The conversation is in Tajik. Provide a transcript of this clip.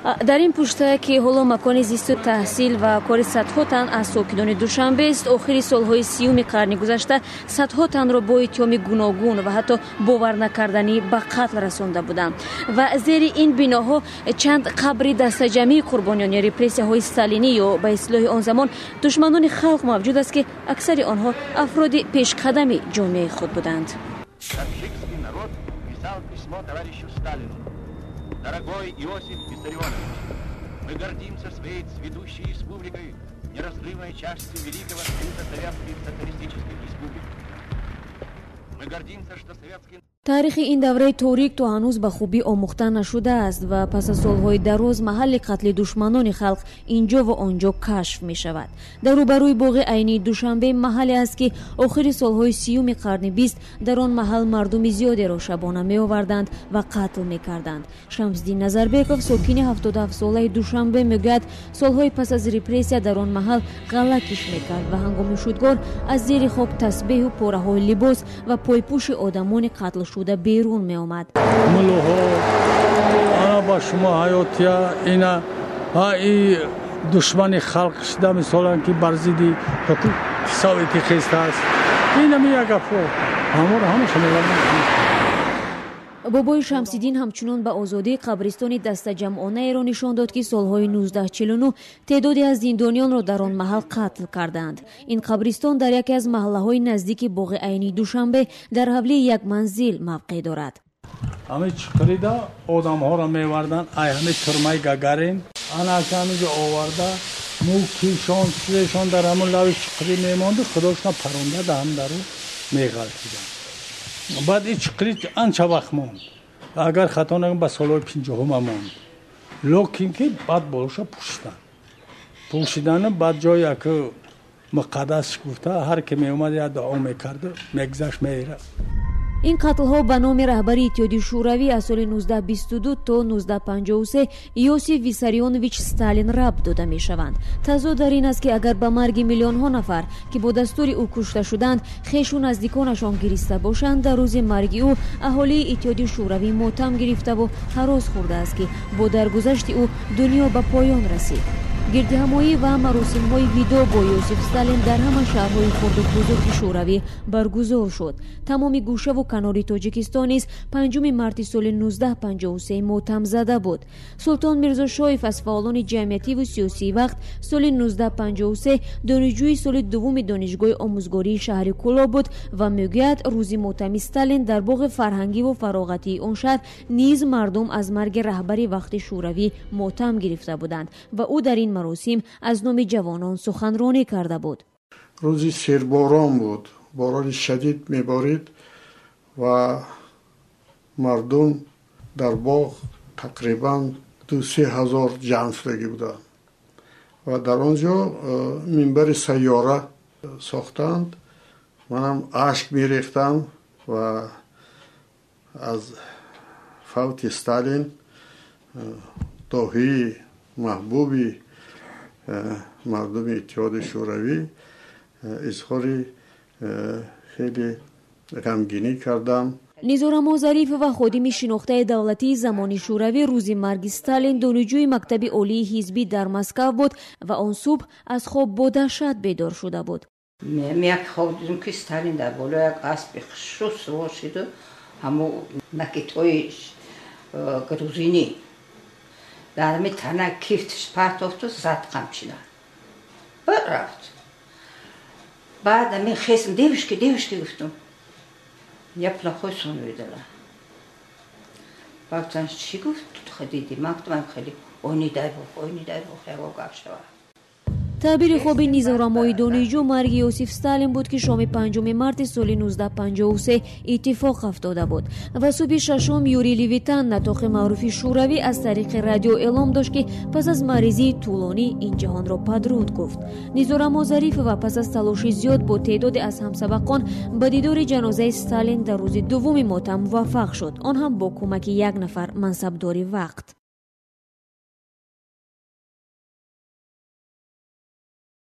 Дар ин пушта, ки ҳоло макони зисту таҳсил ва кори садҳо тан аз сокинони Душанбест, охири солҳои 30-уми қарни гузашта садҳо танро бо иттиҳоми гуногун ва ҳатто боварнакарданӣ ба қатл расонда буданд. Ва зери ин биноҳо чанд қабри дастаҷамъии қурбониёни репрессияҳои сталинӣ ё ба истилоҳи он замон душманони халқ мавҷуд аст, ки аксари онҳо афроди пешқадами ҷомеаи худ буданд. Таджикский народ писал письмо товарищу Сталину. Дорогой Иосиф Виссарионович, мы гордимся своей цветущей республикой, неразрывной частью Великого Союза Советских Социалистических Республик. Мы гордимся, что советский Таърихи ин давраи торик то ҳанӯз ба хубӣ омӯхта нашудааст ва пас аз солҳои дароз маҳалли қатли душманони халқ инҷо ва онҷо кашф мешавад. Дар рӯбарӯи боғи Айнии Душанбе маҳалле аст, ки охири солҳои 30-уми қарни 20 дар он маҳал мардуми зиёдеро шабона меоварданд ва қатл мекарданд. Шамсиддин Назарбеков, сокини 77-солаи Душанбе, мегӯяд, солҳои пас аз репрессия дар он маҳал ғалла кишт мекард ва ҳангоми шудгор аз зери хок тасбеҳу пораҳои либос ва пойпӯши одамони қатлшуда берун меомад. Муллоҳо ана ба шумо ҳаётия ина и душмани халқ шида, мисолан, ки бар зидди совети хестааст, инами як гапҳо ҳаморо ҳамаша мевардан. Бобои Шамсиддин ҳамчунон ба озодӣ қабристони дастаҷамъонаеро нишон дод, ки солҳои 1949 теъдоде аз зиндониёнро дар он маҳал қатл карданд. Ин қабристон дар яке аз маҳаллаҳои наздики боғи Айнии Душанбе дар ҳавлии як манзил мавқеъ дорад. Ҳамин чиқирида одамҳоро меварданд, ай ҳамин турмаи Гагарин ана ҳаминҷо оварда, мӯкишон, чизешон дар ҳамон лави чиқирӣ мемонду, худошона паронда да ҳам дару меғалтиданд. Баъд ин чиқирӣ анча вақт монд, агар хато нагӯям, ба солҳои 50-ума монд, лекин ки баъд болоша пӯшиданд. Пӯшидану баъд ҷои яку муқаддас гуфта, ҳар ки меомад, як дуо мекарду мегузашт, мерафт. Ин қатлҳо ба номи раҳбари Иттиҳоди Шӯравӣ аз соли 1922 то 1953 Иосиф Виссарионович Сталин рабт дода мешаванд. Тазод дар ин аст, ки агар ба марги миллионҳо нафар, ки бо дастури ӯ кушта шуданд, хешу наздиконашон гириста бошанд, дар рӯзи марги ӯ аҳолии Иттиҳоди Шӯравӣ мотам гирифтаву ҳарос хӯрдааст, ки бо даргузашти ӯ дунё ба поён расид. Гирдиҳамоӣ ва маросимҳои видо бо Иосиф Сталин дар ҳама шаҳрҳои хурду бузурги Шӯравӣ баргузор шуд. Тамоми гӯшаву канори Тоҷикистон низ 5 марти соли 1953 мотамзада буд. Султон Мирзошоев, аз фаъолони ҷамъиятиву сиёсии вақт, соли 1953 донишҷӯи соли дуввуми донишгоҳи омӯзгории шаҳри Кӯлоб буд ва мегӯяд, рӯзи мотами Сталин дар боғи фарҳангиву фароғатии он шаҳр низ мардум аз марги раҳбари вақти Шӯравӣ мотам гирифта буданд ва ӯ дар ин маросим аз номи ҷавонон суханронӣ карда буд. Рӯзи серборон буд, борони шадид меборид ва мардум дар боғ тақрибан 2-3 ҳазор ҷамъ шудагӣ буданд ва дар он ҷо минбари сайёра сохтанд. Манам ашк мерехтам ва аз фавти Сталин, доҳии маҳбуби мардуми Иттиҳоди Шӯравӣ, изҳори хеле ғамгинӣ кардам. Низорамо Зарифова, ходими шинохтаи давлатии замони Шӯравӣ, рӯзи марги Сталин донишҷӯи мактаби олии ҳизбӣ дар Москав буд ва он субҳ аз хоб бо даҳшат бедор шуда буд. Як хоб дидум, ки Сталин дар боло як аспи хушрӯ сувор шиду, ҳамо накидҳои грузинӣ дар ҳами тана кифтш партофту зад, қамчина рафт. Баъд ами хестм: «Девушки, девушки, — гуфтум, — я плохой сон видела». Баъд гуфтан: «Чӣ гуфт диди?» Ман гуфтам: «Хеле, ой, не дай бог, ой, не дай бог, ягон гап шавад». Таъбири хоби Низорамои донишҷӯ марги Иосиф Сталин буд, ки шоми 5 марти соли 1953 иттифоқ афтода буд. Ва субҳи 6-ум Юрий Левитан, натоқи маъруфи шӯравӣ, аз тариқи радио эълом дошт, ки пас аз маризии тӯлонӣ ин ҷаҳонро падруд гуфт. Низорамо Зарифова пас аз талоши зиёд бо теъдоде аз ҳамсабақон ба дидори ҷанозаи Сталин дар рӯзи дуввуми мотам муваффақ шуд, он ҳам бо кӯмаки як нафар мансабдори вақт.